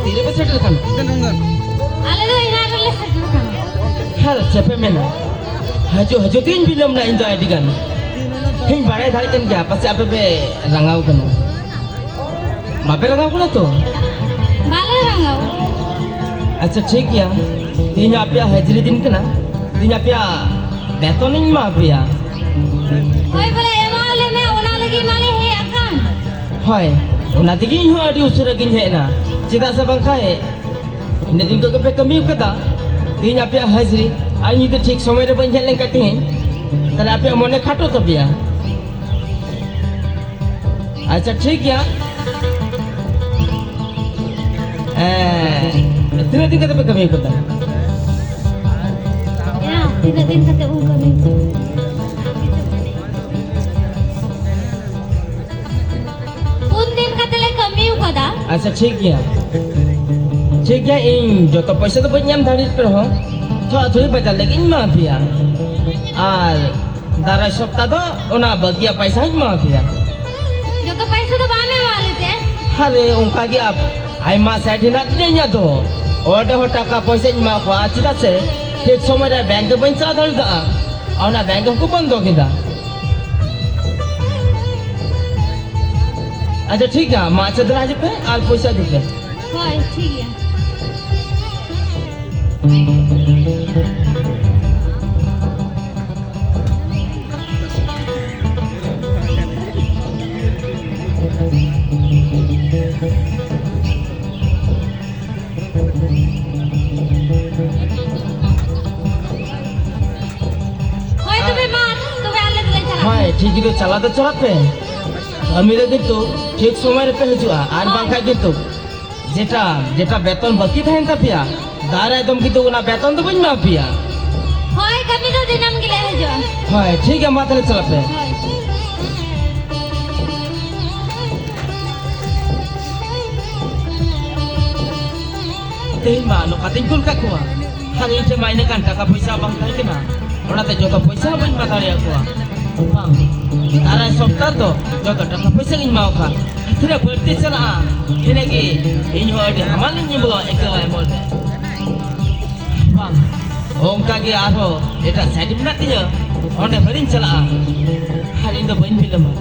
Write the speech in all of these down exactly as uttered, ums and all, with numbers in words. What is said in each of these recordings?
ᱛᱤᱨᱮ ᱯᱮ ᱥᱮᱴᱮᱨ ᱠᱟᱱᱟ? ᱟᱞᱮ ᱫᱚ ᱮᱱᱟᱝ ᱨᱮᱞᱮ ᱥᱮᱴᱮᱨ ᱠᱟᱱᱟ᱾ ᱦᱮᱸ, ᱪᱮᱫ ᱯᱮ ᱢᱮᱱᱟ? ᱦᱤᱡᱩᱜ, ᱦᱤᱡᱩᱜ ᱛᱮᱜᱮᱧ ᱵᱤᱞᱚᱢ ᱱᱟ ᱤᱧ ᱫᱚ ᱟᱹᱰᱤ ᱜᱟᱱ᱾ ᱤᱧ ᱵᱟᱲᱟᱭ ᱫᱟᱲᱮᱭᱟᱜ ᱠᱟᱱ ᱜᱮᱭᱟ, ᱯᱟᱥᱮ ᱟᱯᱮ ᱯᱮ ᱨᱟᱸᱜᱟᱣ ᱠᱟᱱᱟ᱾ ᱵᱟᱯᱮ ᱨᱟᱸᱜᱟᱣ ᱠᱟᱱᱟ ᱛᱚ? ᱵᱟᱞᱮ ᱨᱟᱸᱜᱟᱣ᱾ ᱟᱪᱪᱷᱟ, ᱴᱷᱤᱠ ᱜᱮᱭᱟ, ᱛᱮᱦᱮᱧ ᱟᱯᱮᱭᱟᱜ ᱦᱟᱹᱡᱨᱤ ᱫᱤᱱ ᱠᱟᱱᱟ, ᱛᱮᱦᱮᱧ ᱟᱯᱮᱭᱟᱜ ᱵᱮᱛᱚᱱ ᱤᱧ ᱮᱢᱟ ᱯᱮᱭᱟ᱾ ᱦᱳᱭ ᱵᱚᱞᱮ, ᱮᱢᱟᱣ ᱞᱮ ᱢᱮ, ᱚᱱᱟ ᱞᱟᱹᱜᱤᱫ ᱢᱟᱞᱮ ᱦᱮᱡ ᱟᱠᱟᱱ᱾ ᱦᱳᱭ, ᱚᱱᱟ ᱛᱮᱜᱮ ᱤᱧ ᱦᱚᱸ ᱟᱹᱰᱤ ᱩᱥᱟᱹᱨᱟ ᱜᱤᱧ ᱦᱮᱡ ᱮᱱᱟ, ᱪᱮᱫᱟᱜ ᱥᱮ ᱵᱟᱝᱠᱷᱟᱱ ᱤᱱᱟᱹ ᱫᱤᱱ ᱠᱷᱚᱱ ᱜᱮᱯᱮ ᱠᱟᱹᱢᱤ ᱟᱠᱟᱫᱟ᱾ ᱛᱮᱦᱮᱧ ᱟᱯᱮᱭᱟᱜ ᱦᱟᱹᱡᱨᱤ, ᱟᱨ ᱤᱧ ᱡᱩᱫᱤ ᱴᱷᱤᱠ ᱥᱚᱢᱚᱭ ᱨᱮ ᱵᱟᱹᱧ ᱦᱮᱡ ᱞᱮᱱᱠᱷᱟᱱ ᱛᱮᱦᱮᱧ, ᱛᱟᱦᱞᱮ ᱟᱯᱮᱭᱟᱜ ᱢᱚᱱᱮ ᱠᱷᱟᱴᱚ ᱛᱟᱯᱮᱭᱟ᱾ ᱟᱪᱪᱷᱟ, ᱴᱷᱤᱠ ᱜᱮᱭᱟ᱾ ᱮᱸ, ᱛᱤᱱᱟᱹᱜ ᱫᱤᱱ ᱠᱟᱛᱮ ᱯᱮ ᱠᱟᱹᱢᱤ ᱟᱠᱟᱫᱟ? ᱭᱟ, ᱛᱤᱱᱟᱹᱜ ᱫᱤᱱ ᱠᱟᱛᱮ ᱵᱚᱱ ᱠᱟᱹᱢᱤ? ᱯᱩᱱ ᱫᱤᱱ ᱠᱟᱛᱮ ᱞᱮ ᱠᱟᱹᱢᱤ ᱟᱠᱟᱫᱟ᱾ ᱟᱪᱪᱷᱟ, ᱴᱷᱤᱠ ᱜᱮᱭᱟ, ᱴᱷᱤᱠ ᱜᱮᱭᱟ, ᱤᱧ ᱡᱚᱛᱚ ᱯᱚᱭᱥᱟ ᱫᱚ ᱵᱟᱹᱧ ᱮᱢ ᱫᱟᱲᱮᱭᱟᱜ ᱨᱮᱦᱚᱸ, ᱛᱷᱚᱲᱟ ᱛᱷᱚᱲᱤ ᱵᱟᱡᱟᱨ ᱞᱟᱹᱜᱤᱫ ᱤᱧ ᱮᱢᱟ ᱯᱮᱭᱟ᱾ ᱟᱨ ᱫᱟᱨᱟᱭ ᱥᱚᱯᱛᱟ ᱫᱚ ᱚᱱᱟ ᱵᱟᱹᱜᱤᱭᱟᱜ ᱯᱚᱭᱥᱟ ᱦᱚᱸᱧ ᱮᱢᱟ ᱯᱮᱭᱟ᱾ ᱡᱚᱛᱚ ᱯᱚᱭᱥᱟ ᱫᱚ ᱵᱟᱢ ᱮᱢᱟ ᱞᱮ ᱛᱮ? ᱟᱨᱮ, ᱚᱱᱠᱟ ᱜᱮ ᱟᱯ-, ᱟᱭᱢᱟ ᱥᱮᱴ ᱦᱮᱱᱟᱜ ᱛᱤᱧᱟ ᱤᱧᱟᱹᱜ ᱫᱚ᱾ ᱚᱸᱰᱮ ᱦᱚᱸ ᱴᱟᱠᱟ ᱯᱚᱭᱥᱟᱧ ᱮᱢᱟ ᱠᱚᱣᱟ, ᱪᱮᱫᱟᱜ ᱥᱮ ᱴᱷᱤᱠ ᱥᱚᱢᱚᱭ ᱨᱮ ᱵᱮᱝᱠ ᱨᱮ ᱵᱟᱹᱧ ᱪᱟᱞᱟᱣ ᱫᱟᱲᱮᱭᱟᱫᱟ᱾ ᱚᱱᱟ ᱵᱮᱝᱠ ᱦᱚᱸᱠᱚ ᱵᱚᱱᱫᱚ ᱠᱮᱫᱟ᱾ ᱟᱪᱪᱷᱟ, ᱴᱷᱤᱠ ᱜᱮᱭᱟ, ᱢᱟ, ᱟᱪᱪᱷᱟ, ᱫᱮᱞᱟ ᱦᱤᱡᱩᱜ ᱯᱮ ᱟᱨ ᱯᱚᱭᱥᱟ ᱤᱫᱤ ᱯᱮ᱾ ᱦᱳᱭ, ᱴᱷᱤᱠ ᱜᱮᱭᱟ᱾ ᱦᱳᱭ, ᱛᱚᱵᱮ ᱢᱟ, ᱛᱚᱵᱮ ᱟᱞᱮ ᱫᱚᱞᱮ ᱪᱟᱞᱟᱜ ᱦᱳᱭ, ᱠᱟᱱᱟ᱾ ᱴᱷᱤᱠ ᱜᱮ, ᱪᱟᱞᱟᱣ ᱫᱚ ᱪᱟᱞᱟᱜ ᱯᱮ᱾ ᱠᱟᱹᱢᱤ ᱨᱮ ᱠᱤᱱᱛᱩ ᱴᱷᱤᱠ ᱥᱚᱢᱚᱭ ᱨᱮᱯᱮ ᱦᱤᱡᱩᱜᱼᱟ, ᱟᱨ ᱦᱳᱭ᱾ ᱵᱟᱝᱠᱷᱟᱡ ᱠᱤᱱᱛᱩ ᱡᱮᱴᱟ, ᱡᱮᱴᱟ ᱵᱮᱛᱚᱱ ᱵᱟᱹᱠᱤ ᱛᱟᱦᱮᱱ ᱛᱟᱯᱮᱭᱟ, ᱫᱟᱨᱟᱭ ᱫᱚᱢ ᱠᱤᱱᱛᱩ ᱚᱱᱟ ᱵᱮᱛᱚᱱ ᱫᱚ ᱵᱟᱹᱧ ᱮᱢᱟ ᱯᱮᱭᱟ᱾ ᱦᱳᱭ, ᱠᱟᱹᱢᱤ ᱫᱚ ᱫᱤᱱᱟᱹᱢ ᱜᱮᱞᱮ ᱦᱤᱡᱩᱜᱼᱟ᱾ ᱦᱳᱭ, ᱴᱷᱤᱠ ᱜᱮᱭᱟ, ᱢᱟ ᱛᱟᱦᱞᱮ ᱪᱟᱞᱟᱜ ᱯᱮ᱾ ᱦᱳᱭ᱾ ᱛᱮᱦᱮᱧ ᱢᱟ ᱱᱚᱝᱠᱟ ᱛᱮᱧ ᱠᱩᱞ ᱠᱟᱜ ᱠᱚᱣᱟ, ᱟᱨ ᱤᱧ ᱴᱷᱮᱱ ᱢᱟ ᱤᱱᱟᱹᱜ ᱜᱟᱱ ᱴᱟᱠᱟ ᱯᱚᱭᱥᱟ ᱵᱟᱝ ᱛᱟᱦᱮᱸ ᱠᱟᱱᱟ, ᱚᱱᱟᱛᱮ ᱡᱚᱛᱚ ᱯᱚᱭᱥᱟ ᱦᱚᱸ ᱵᱟᱹᱧ ᱮᱢᱟ ᱫᱟᱲᱮᱭᱟᱠᱚᱣᱟ᱾ ᱵᱟᱝ, ᱫᱟᱨᱟᱭ ᱥᱚᱯᱛᱟ ᱨᱮᱫᱚ ᱡᱚᱛᱚ ᱴᱟᱠᱟ ᱯᱚᱭᱥᱟ ᱜᱤᱧ ᱮᱢᱟ ᱠᱚᱣᱟ᱾ ᱛᱤᱱᱟᱹᱜ ᱵᱟᱹᱲᱛᱤ ᱪᱟᱞᱟᱜᱼᱟ, ᱤᱱᱟᱹᱜ ᱜᱮ ᱤᱧ ᱦᱚᱸ ᱟᱹᱰᱤ ᱦᱟᱢᱟᱞᱤᱧ ᱧᱮᱞᱚᱜᱼᱟ ᱮᱠᱞᱟ ᱮᱢᱚᱱ ᱨᱮ᱾ ᱵᱟᱝ, ᱚᱱᱠᱟ ᱜᱮ ᱟᱨᱦᱚᱸ ᱮᱴᱟᱜ ᱥᱟᱭᱤᱰ ᱢᱮᱱᱟᱜ ᱛᱤᱧᱟᱹ, ᱚᱸᱰᱮ ᱵᱟᱹᱞᱤᱧ ᱪᱟᱞᱟᱜᱼᱟ᱾ ᱟᱨ ᱤᱧ ᱫᱚ ᱵᱟᱹᱧ ᱵᱤᱞᱚᱢᱟ᱾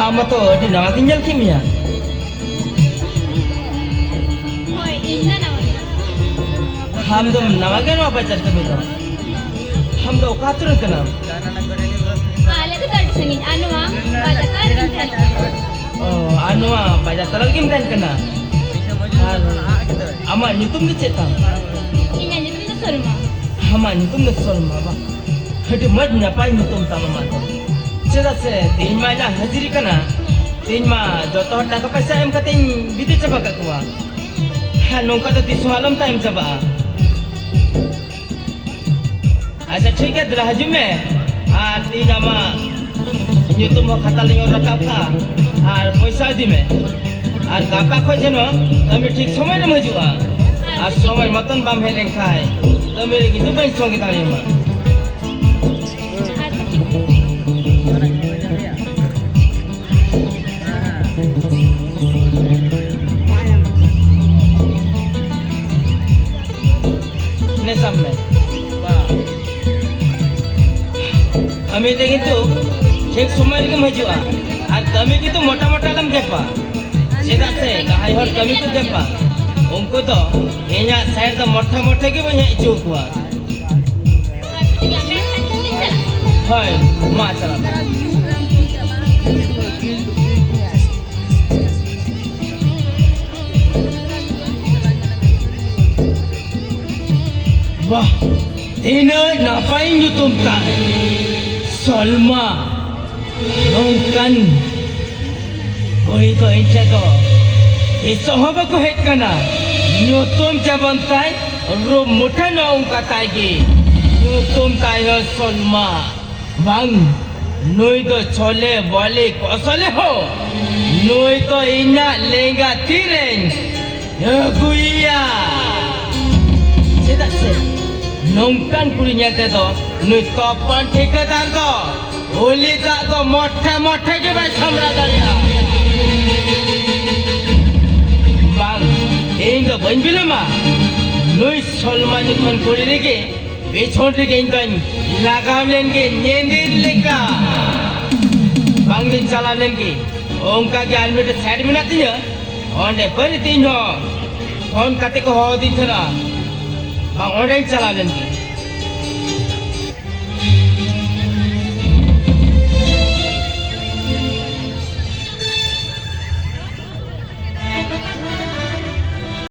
ᱟᱢ ᱢᱟᱛᱚ ᱟᱹᱰᱤ ᱱᱟᱣᱟ ᱜᱤᱧ ᱧᱮᱞ ᱠᱮᱫ ᱢᱮᱭᱟ᱾ ᱦᱳᱭ, ᱤᱧ ᱫᱚ ᱱᱟᱣᱟ ᱜᱮ᱾ ᱟᱢ ᱫᱚᱢ ᱱᱟᱣᱟ ᱜᱮ ᱱᱚᱣᱟ ᱵᱟᱡᱟᱨ ᱠᱟᱹᱢᱤ ᱫᱚ? ᱟᱢ ᱫᱚ ᱚᱠᱟ ᱟᱹᱛᱩ ᱨᱮᱱ ᱠᱟᱱᱟᱢ? ᱟᱞᱮ ᱫᱚ ᱟᱹᱰᱤ ᱥᱟᱺᱜᱤᱧ, ᱟᱨ ᱱᱚᱣᱟ ᱵᱟᱡᱟᱨ ᱛᱟᱞᱟ ᱨᱮᱜᱮᱧ ᱛᱟᱦᱮᱱ ᱠᱟᱱᱟ᱾ ᱚ, ᱟᱨ ᱱᱚᱣᱟ ᱵᱟᱡᱟᱨ ᱛᱟᱞᱟ ᱨᱮᱜᱮᱢ ᱛᱟᱦᱮᱱ ᱠᱟᱱᱟ? ᱟᱨ ᱟᱢᱟᱜ ᱧᱩᱛᱩᱢ ᱫᱚ ᱪᱮᱫ ᱛᱟᱢ? ᱤᱧᱟᱹᱜ ᱧᱩᱛᱩᱢ ᱫᱚ ᱥᱚᱞᱢᱟ᱾ ᱟᱢᱟᱜ ᱧᱩᱛᱩᱢ ᱫᱚ ᱥᱚᱞᱢᱟ ᱵᱟᱝ? ᱟᱹᱰᱤ ᱢᱚᱡᱽ ᱱᱟᱯᱟᱭ ᱧᱩᱛᱩᱢ ᱛᱟᱢ ᱟᱢᱟᱜ ᱫᱚ᱾ ᱪᱮᱫᱟᱜ ᱥᱮ ᱛᱮᱦᱮᱧ ᱢᱟ ᱤᱧᱟᱹᱜ ᱦᱟᱹᱡᱨᱤ ᱠᱟᱱᱟ, ᱛᱮᱦᱮᱧ ᱢᱟ ᱡᱚᱛᱚ ᱦᱚᱲ ᱴᱟᱠᱟ ᱯᱚᱭᱥᱟ ᱮᱢ ᱠᱟᱛᱮᱧ ᱵᱤᱫᱟᱹᱭ ᱪᱟᱵᱟ ᱠᱟᱜ ᱠᱚᱣᱟ᱾ ᱦᱮᱸ, ᱱᱚᱝᱠᱟ ᱫᱚ ᱛᱤᱥ ᱦᱚᱸ ᱟᱞᱚᱢ ᱛᱟᱭᱚᱢ ᱪᱟᱵᱟᱜᱼᱟ᱾ ᱟᱪᱪᱷᱟ, ᱴᱷᱤᱠ ᱜᱮᱭᱟ, ᱫᱮᱞᱟ ᱦᱤᱡᱩᱜ ᱢᱮ᱾ ᱟᱨ ᱤᱧ ᱟᱢᱟᱜ ᱧᱩᱛᱩᱢ ᱦᱚᱸ ᱠᱷᱟᱛᱟ ᱞᱤᱧ ᱚᱞ ᱨᱟᱠᱟᱵ ᱠᱟᱜᱼᱟ᱾ ᱟᱨ ᱯᱚᱭᱥᱟ ᱤᱫᱤ ᱢᱮ᱾ ᱟᱨ ᱜᱟᱯᱟ ᱠᱷᱚᱱ ᱡᱮᱱᱚ ᱠᱟᱹᱢᱤ ᱴᱷᱤᱠ ᱥᱚᱢᱚᱭ ᱨᱮᱢ ᱦᱤᱡᱩᱜᱼᱟ᱾ ᱟᱨ ᱥᱚᱢᱚᱭ ᱢᱚᱛᱚᱱ ᱵᱟᱢ ᱦᱮᱡ ᱞᱮᱱᱠᱷᱟᱱ ᱠᱟᱹᱢᱤ ᱨᱮ ᱠᱤᱱᱛᱩ ᱵᱟᱹᱧ ᱥᱚᱸᱜᱮ ᱫᱟᱲᱮᱭᱟᱢᱟ᱾ ᱱᱮ ᱥᱟᱵ ᱢᱮ᱾ ᱠᱟᱹᱢᱤ ᱛᱮ ᱠᱤᱱᱛᱩ ᱴᱷᱤᱠ ᱥᱚᱢᱚᱭ ᱨᱮᱜᱮᱢ ᱦᱤᱡᱩᱜᱼᱟ᱾ ᱟᱨ ᱠᱟᱹᱢᱤ ᱠᱤᱱᱛᱩ ᱢᱚᱴᱟ ᱢᱚᱴᱟ ᱟᱞᱚᱢ ᱜᱮᱯᱟ᱾ ᱪᱮᱫᱟᱜ ᱥᱮ ᱡᱟᱦᱟᱸᱭ ᱦᱚᱲ ᱠᱟᱹᱢᱤ ᱠᱚ ᱜᱮᱯᱟ, ᱩᱱᱠᱩ ᱫᱚ ᱤᱧᱟᱹᱜ ᱥᱟᱭᱤᱰ ᱫᱚ ᱢᱚᱴᱷᱟ ᱢᱚᱴᱷᱟ ᱜᱮ ᱵᱟᱹᱧ ᱦᱮᱡ ᱦᱚᱪᱚ ᱟᱠᱚᱣᱟ᱾ ᱦᱳᱭ, ᱢᱟ ᱪᱟᱞᱟᱜ ᱢᱮ᱾ ᱵᱟᱦ, ᱛᱤᱱᱟᱹᱜ ᱱᱟᱯᱟᱭ ᱧᱩᱛᱩᱢ ᱛᱟᱭ, ᱥᱚᱞᱢᱟ᱾ ᱱᱚᱝᱠᱟᱱ ᱠᱩᱲᱤ ᱫᱚ ᱤᱧ ᱴᱷᱮᱱ ᱫᱚ ᱛᱤᱥᱚᱜ ᱦᱚᱸ ᱵᱟᱠᱚ ᱦᱮᱡ ᱠᱟᱱᱟ᱾ ᱧᱩᱛᱩᱢ ᱡᱮᱢᱚᱱ ᱛᱟᱭ, ᱨᱩᱯ ᱢᱩᱴᱷᱟᱹᱱ ᱦᱚᱸ ᱚᱱᱠᱟ ᱛᱟᱭ ᱜᱮ᱾ ᱧᱩᱛᱩᱢ ᱛᱟᱭ ᱦᱚᱸ ᱥᱚᱞᱢᱟ᱾ ᱵᱟᱝ, ᱱᱩᱭ ᱫᱚ ᱪᱷᱚᱞᱮ ᱵᱚᱞᱮ ᱠᱚᱥᱚᱞᱮ ᱦᱚᱸ, ᱱᱩᱭ ᱫᱚ ᱤᱧᱟᱜ ᱞᱮᱸᱜᱟ ᱛᱤᱨᱮᱧ ᱟᱹᱜᱩᱭᱮᱭᱟ᱾ ᱪᱮᱫᱟᱜ ᱥᱮ ᱱᱚᱝᱠᱟᱱ ᱠᱩᱲᱤ ᱧᱮᱞ ᱛᱮᱫᱚ ᱱᱩᱭ ᱛᱚᱯᱟᱱ ᱴᱷᱤᱠᱟᱹᱫᱟᱨ ᱫᱚ ᱦᱳᱞᱤ ᱫᱟᱜ ᱫᱚ ᱢᱚᱴᱷᱮ ᱢᱚᱴᱷᱮ ᱜᱮ ᱵᱟᱭ ᱥᱟᱢᱵᱲᱟᱣ ᱫᱟᱲᱮᱭᱟᱜᱼᱟ᱾ ᱵᱟᱝ, ᱤᱧ ᱫᱚ ᱵᱟᱹᱧ ᱵᱤᱞᱚᱢᱟ᱾ ᱱᱩᱭ ᱥᱚᱞᱢᱟ ᱧᱩᱛᱩᱢᱟᱱ ᱠᱩᱲᱤ ᱨᱮᱜᱮ ᱯᱮᱪᱷᱚᱱ ᱨᱮᱜᱮ ᱤᱧ ᱫᱚᱧ ᱞᱟᱜᱟᱣ ᱞᱮᱱ ᱜᱮ ᱧᱮᱱᱫᱤᱨ ᱞᱮᱠᱟ᱾ ᱵᱟᱝ ᱫᱚᱧ ᱪᱟᱞᱟᱣ ᱞᱮᱱ ᱜᱮ᱾ ᱚᱱᱠᱟ ᱜᱮ ᱟᱨ ᱢᱤᱫᱴᱮᱱ ᱥᱟᱭᱤᱰ ᱢᱮᱱᱟᱜ ᱛᱤᱧᱟᱹ, ᱚᱸᱰᱮ ᱵᱟᱹᱨᱤᱛᱤ ᱤᱧ ᱦᱚᱸ ᱯᱷᱳᱱ ᱠᱟᱛᱮ ᱠᱚ ᱦᱚᱦᱚ ᱟᱹᱫᱤᱧ ᱛᱟᱦᱮᱱᱟ᱾ ᱵᱟᱝ, ᱚᱸᱰᱮᱧ ᱪᱟᱞᱟᱣ ᱞᱮᱱ ᱜᱮ᱾